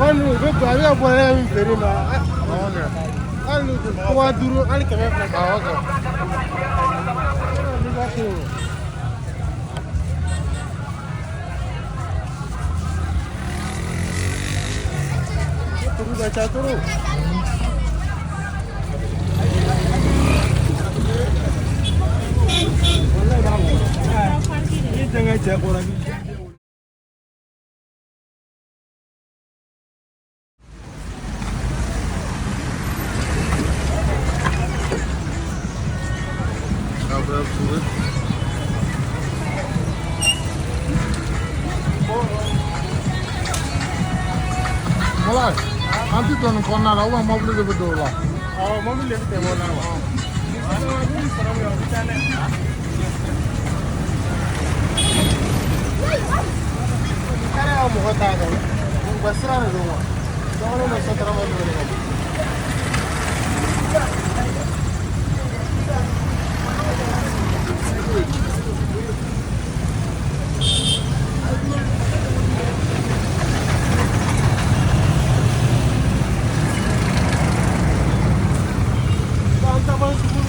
Hali u bɛ a bɛ ka bɔ ne min feere ma. Hali 5000 hali 200. Awɔ kɛ. Ne b'a kɛ o. Turu ka ca turu. I denkɛ cɛ kɔrɔ. Gabriel Touré. Wala, an ti don nin kɔnɔna la ou mobili de bɛ don o la. Awɔ, mobili de bɛ tɛmɛ o la wa. Kare ka mɔgɔ t'a kan. U ka sira de don wa. Dɔgɔnin bɛ sotarama dɔ de kan. An ta ban sugu.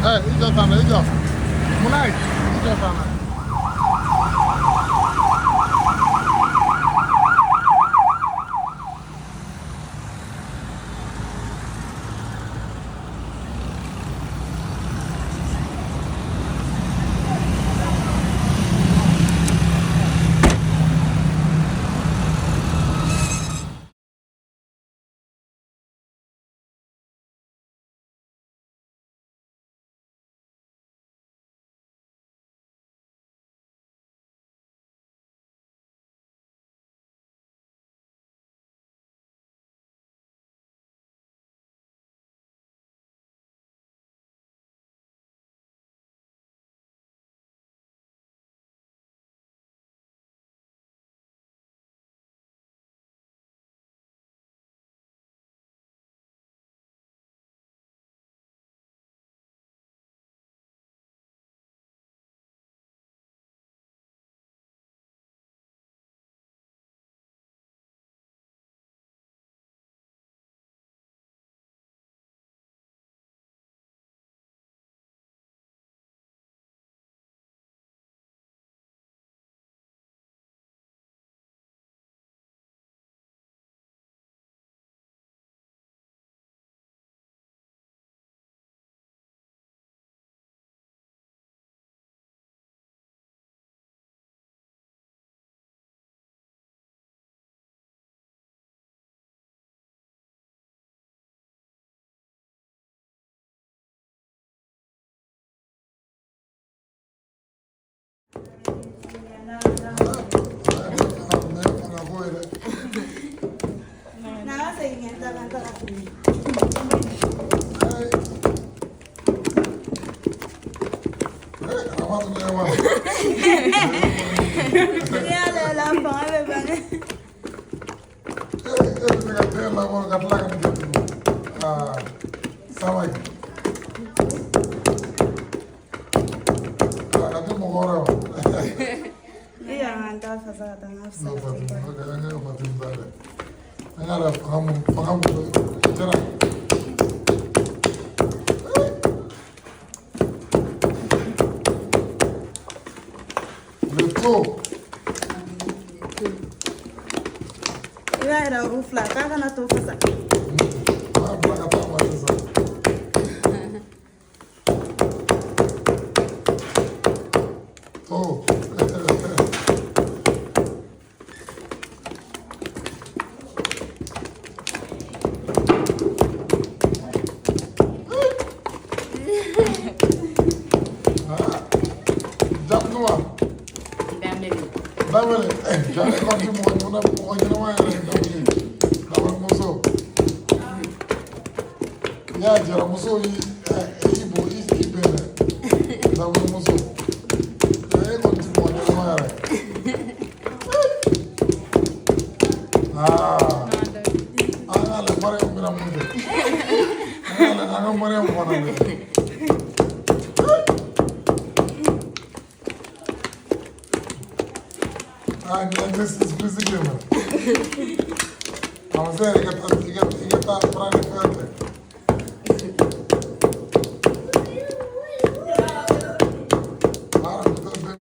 I jɔ tan na, i jɔ. Munna ye? I jɔ tan na. N'a segin ka taa ka tuguni. N'i y'ale la fanga bɛ ban dɛ. I y'an ka taa fasa ka taa n ka fisa. I b'a yira u fila k'a kana to fasa. Dambele, jale kɔni mɔgɔ ɲɛnama mɔgɔ ɲɛnama yɛrɛ ye Dambele, Dambele muso. Y'a jaramuso i bo i bɛn dɛ. Damuso. E kɔni ti mɔgɔ ɲɛnama yɛrɛ. Aa. An ka lajɛ Mariam bɛna mun kɛ. An ka lajɛ an ka Mariam fana lajɛ. Aa, nin ye exercice physique ye mɛnɛ. A ma se yɛrɛ ka taa.